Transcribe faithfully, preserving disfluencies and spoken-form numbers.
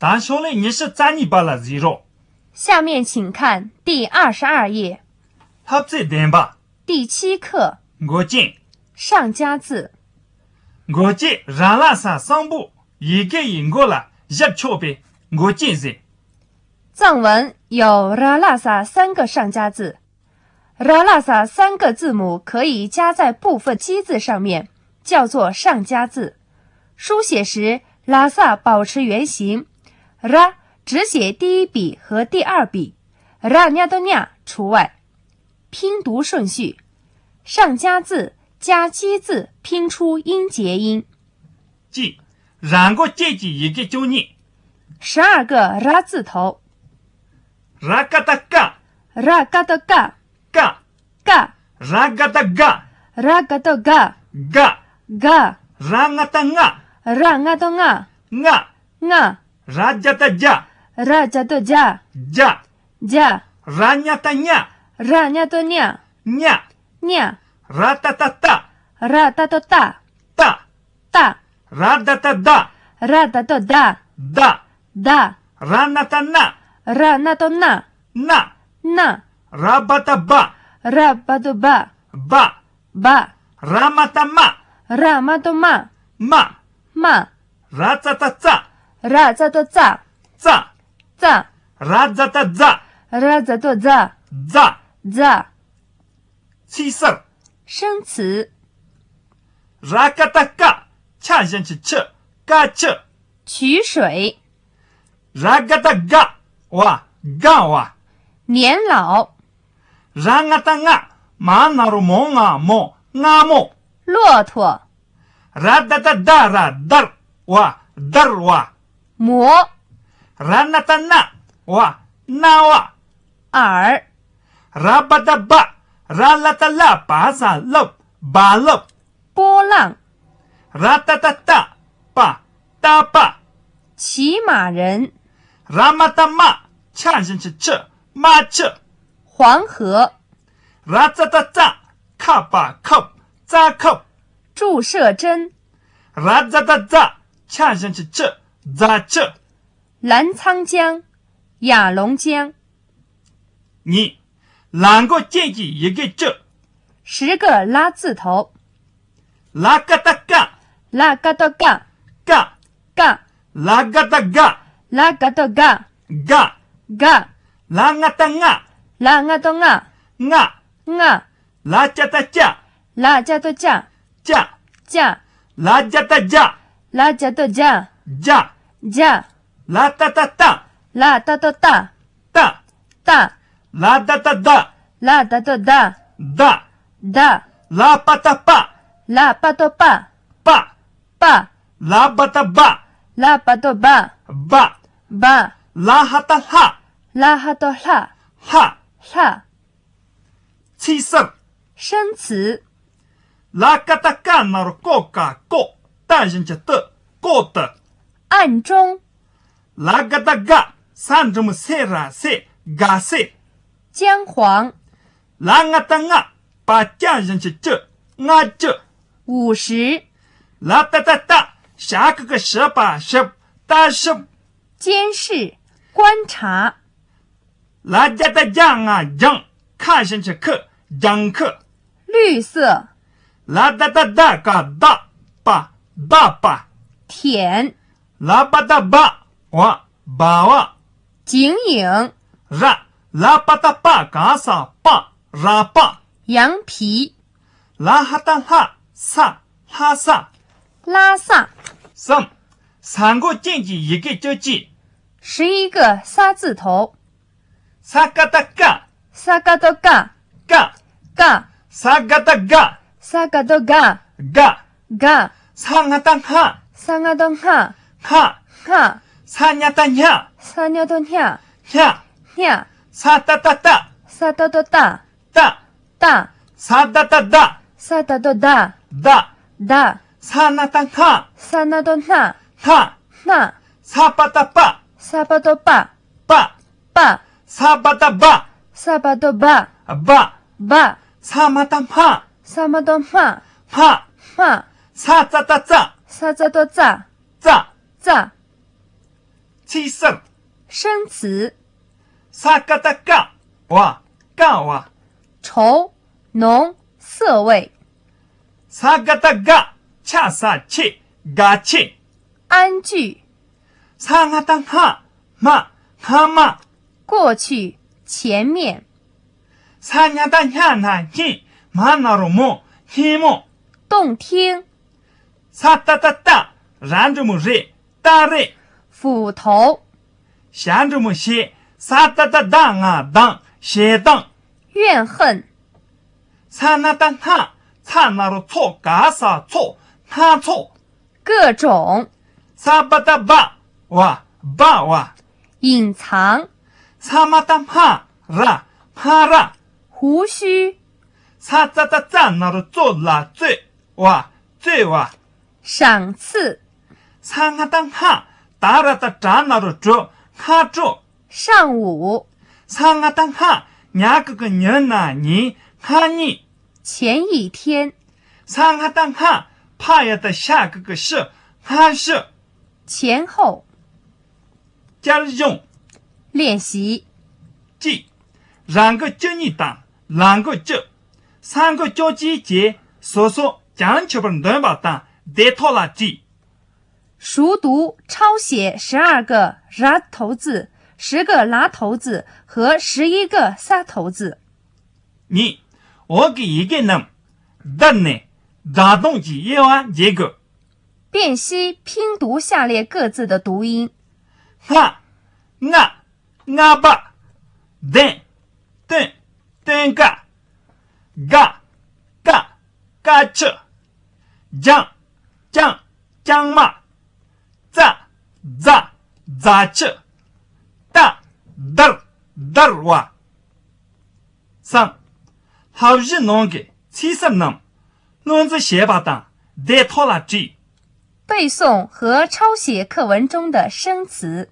ད་ཤོག་ལེ་ཉི་ཤུ་རྩ་གཉིས་པ་ལ་གཟིགས་རོགས། 下面请看第二十二页。 ལྷབ་ཙེ་བདུན་པ། 第七课། མགོ་ཅན། 上加字。 མགོ་ཅན་ར་ལ་ས་གསུམ་པོ་ཡི་གེ་ཡི་མགོ་ལ་བཞག་ཆོག་པས་མགོ་ཅན་ཟེར། 藏文有 ར་ལ་ས་三个上加字。 ར་ལ་ས三个字母可以加在部分基字上面，叫做上加字。书写时，ལ་ས保持原形，ར只写第一笔和第二笔，ར་ཉ་དང་ཉ除外。拼读顺序，上加字加基字拼出音节音。 གཅིག་ར་མགོ་ཅན་གྱི་ཡི་གེ་བཅུ་གཉིས། 十二个 ར་字头。 ར་ཀ་བཏགས་ཀ། ར་ཀ་བཏགས་ཀ། ཀ། ཀ། ར་ག་བཏགས་ག། ར་ག་བཏགས་ག། ག། ག། ར་ང་བཏགས་ང་། ར་ང་བཏགས་ང་། ང་། ང་། ར་ཇ་བཏགས་ཇ། ར་ཇ་བཏགས་ཇ། ཇ། ཇ། ར་ཉ་བཏགས་ཉ། ར་ཉ་བཏགས་ཉ། ཉ། ཉ། ར་ཏ་བཏགས་ཏ། ར་ཏ་བཏགས་ཏ། ཏ། ཏ། ར་ད་བཏགས་རྡ། ར་ད་བཏགས་རྡ། རྡ། རྡ། ར་ན་བཏགས་རྣ། ར་ན་བཏགས་རྣ། རྣ། རྣ། ར་བ་བཏགས་རྦ། ར་བ་བཏགས་རྦ། རྦ། རྦ། ར་མ་བཏགས་རྨ། ར་མ་བཏགས་རྨ། རྨ། རྨ། ར་ཙ་བཏགས་རྩ། ར་ཙ་བཏགས་རྩ། རྩ། རྩ། ར་ཛ་བཏགས་རྫ། ར་ཛ་བཏགས་རྫ། རྫ། རྫ། ཚིག་གསར། 生词。 ར་ཀ་བཏགས་ཀ། ཆ་ཞབས་ཀྱུ་ཆུ། ཀ་ཆུ། 取水。 ར་ག་བཏགས་ག། བ། ག་བ། 年老。 ར་ང་བཏགས་ང་། མ་ན་རོ་མོ་ང་མོ། ང་མོ། 骆驼。 ར་ད་བཏགས་རྡ། ར་དར་བ། དར་བ། 磨。 ར་ན་བཏགས་རྣ། བ། རྣ་བ། 饵། ར་བ་བཏགས་རྦ། ར་ལ་བཏགས་རླ། བ་ས་རླབས། རྦ་རླབས། 波浪。 ར་ཏ་བཏགས་རྟ། པ། རྟ་པ། 骑马人。 ར་མ་བཏགས་རྨ། ཆ་ཞབས་ཀྱུ་ཆུ། རྨ་ཆུ། 黄河。 ར་ཙ་བཏགས་རྩ། ཁ་པ་ཁབ། རྩ་ཁབ། 注射针。 ར་ཛ་བཏགས་རྫ། ཆ་ཞབས་ཀྱུ་ཆུ། རྫ་ཆུ། 澜沧江。 雅龙江。 གཉིས། ལ་མགོ་ཅན་གྱི་ཡི་གེ་བཅུ། 十个 ལ་字头。 ལ་ཀ་བཏགས་ཀ། ལ་ཀ་བཏགས་ཀ། ཀ། ཀ། ལ་ག་བཏགས་ག། ལ་ག་བཏགས་ག། ག། ག། ལ་ང་བཏགས་ལྔ། ལ་ང་བཏགས་ལྔ། ལྔ། ལྔ། ལ་ཇ་བཏགས་ལྕ། ལ་ཇ་བཏགས་ལྕ། ལྕ། ལྕ། ལ་ཇ་བཏགས་ལྗ། ལ་ཇ་བཏགས་ལྗ། ལྗ། ལྗ། ལ་ཏ་བཏགས་ལྟ། ལ་ཏ་བཏགས་ལྟ། ལྟ། ལྟ། ལ་ད་བཏགས་ལྡ། ལ་ད་བཏགས་ལྡ། ལྡ། ལྡ། ལ་པ་བཏགས་ལྤ། ལ་པ་བཏགས་ལྤ། ལྤ། ལྤ། ལ་བ་བཏགས་ལྦ། ལ་བ་བཏགས་ལྦ། ལྦ། ལྦ། ལ་ཧ་བཏགས་ལྷ། ལ་ཧ་བཏགས་ལྷ། ལྷ། ལྷ། ཚིག་གསར། 生词。 ལ་ཀ་བཏགས་ཀ་ན་རོ་ཀོ་ཀ་ཀོ། ཏ་ཞབས་ཀྱུ་ཏུ། ཀོ་ཏུ། 暗中。 ལ་ག་བཏགས་ག། ས་འགྲེང་བུ་སེ་ར་སེ། ག་སེ། 姜黄。 ལ་ང་བཏགས་ལྔ། པ་ཀྱ་ཞབས་ཀྱུ་ཀྱུ། ལྔ་ཀྱུ། 午时。 ལ་ཏ་བཏགས་ལྟ། ཞ་གི་གུ་ཞི་པ་ཞིབ། ལྟ་ཞིབ། 监视，观察。 ལ་ཇ་བཏགས་ལྗ། ལྔ་ལྗང་། ཁ་ཞབས་ཀྱུ་ཁུ། ལྗང་ཁུ། 绿色。 ལ་ད་བཏགས་ལྡ། ག་བདག་པ། བདག་པ། 舔。 ལ་བ་བཏགས་ལྦ། བ། ལྦ་བ། 景影。 ར། ལ་པ་བཏགས་ལྤ། ག་ས་ལྤ། ར་པ། 羊皮。 ལ་ཧ་བཏགས་ལྷ། ས། ལྷ་ས། 拉萨。 གསུམ། ས་མགོ་ཅན་གྱི་ཡི་གེ་བཅུ་གཅིག། 十一个 ས་字头。 ས་ཀ་བཏགས་སྐ། ས་ཀ་བཏགས་སྐ། སྐ། སྐ། ས་ག་བཏགས་སྒ། ས་ག་བཏགས་སྒ། སྒ། སྒ། ས་ང་བཏགས་སྔ། ས་ང་བཏགས་སྔ། སྔ། སྔ། ས་ཉ་བཏགས་སྙ། ས་ཉ་བཏགས་སྙ། སྙ། སྙ། ས་ཏ་བཏགས་སྟ། ས་ཏ་བཏགས་སྟ། སྟ། སྟ། ས་ད་བཏགས་སྡ། ས་ད་བཏགས་སྡ། སྡ། སྡ། ས་ན་བཏགས་སྣ། ས་ན་བཏགས་སྣ། སྣ། སྣ། ས་པ་བཏགས་སྤ། ས་པ་བཏགས་སྤ། སྤ། སྤ། ས་བ་བཏགས་སྦ། ས་བ་བཏགས་སྦ། སྦ། སྦ། ས་མ་བཏགས་སྨ། ས་མ་བཏགས་སྨ། སྨ། སྨ། ས་ཙ་བཏགས་སྩ། ས་ཙ་བཏགས་སྩ། སྩ། སྩ། ཚིག་གསར། 生词 ས་ཀ་བཏགས་སྐ་བ། སྐ་བ། 稠、浓、涩味。 ས་ག་བཏགས་སྒ། ཆ་ས་ཆེ། སྒ་ཆེ། 安居。 ས་ང་བཏགས་སྔ། སྨ། སྔ་སྨྲ། 过去、前面。 ས་ཉ་བཏགས་སྙ། ན་སྙེ། སྨ་ན་རོ་སྨོ། སྙེ་སྨོ། 动听。 ས་ཏ་བཏགས་སྟ། ར་འགྲེང་བུ་རེ། སྟ་རེ། 斧头。 ཞ་འགྲེང་བུ་ཞེ། ས་ཏ་བཏགས་སྡ། ང་སྡང་། ཞེ་སྡང་། 怨恨。 ས་ན་བཏགས་སྣ། ཚ་ན་རོ་ཚོ། ཀ་ས་ཚོགས། སྣ་ཚོགས། 各种。 ས་བ་བཏགས་སྦ། བ། སྦ་བ། 隐藏。 ས་མ་བཏགས་སྨ། ར། སྨ་ར། 胡须。 ས་ཙ་བཏགས་སྩ། ན་རོ་སྩོ། ལ་སྩོད། བ། སྩོད་པ། 赏赐。 ས་ང་བཏགས་སྔ། ད་ར་བཏགས་དྲ། ན་རོ་དྲོ། སྔ་དྲོ། 上午。 ས་ང་བཏགས་སྔ། ཉ་གི་གུ་ཉི། ན་ཉིན། སྔ་ཉིན། 前一天。 ས་ང་བཏགས་སྔ། ཕ་ཡ་བཏགས་ཤ་གི་གུ་ཤི། སྔ་ཤི། 前后。 བསྐྱར་སྦྱོང་། 练习。 གཅིག་རང་གི་སྤྱི་གཉིས་དང་ལ་མགོ་སྤྱི། ས་མགོ་སྐྱོ་ཅེས་བཅས་སོ་སོ་བྱང་ཆུབ་པར་འདོད་པ་དང་བདེ་ཐོག་ལ་བྲིས། 熟读抄写十二个 ར་头字、十个 ལ་头字和十一个 ས་头字。 གཉིས། འོག་གི་ཡི་གེ་རྣམས་བསྡུར་ནས་བརྡ་གཏོང་གི་དབྱེ་བ་འབྱེད་དགོས། 辨析拼读下列各字的读音。 སྔ། ལྔ། ལྔ་པ། ལྡན། སྟོན། སྟོན་ཀ། དགའ། དཀའ། དཀའ་ཆུ། ལྗང་། ལྕང་། ལྕང་མ། ཙ། ཛ། ཛ་ཆུ། ཏ། དར། དར་བ། གསུམ། ལྷ་བཞི་ནང་གི་ཚིག་གསར་རྣམས་ལྷུན་རྩེ་བྱེད་པ་དང་བདེ་ཐོག་ལ་བྲིས། 背诵和抄写课文中的生词。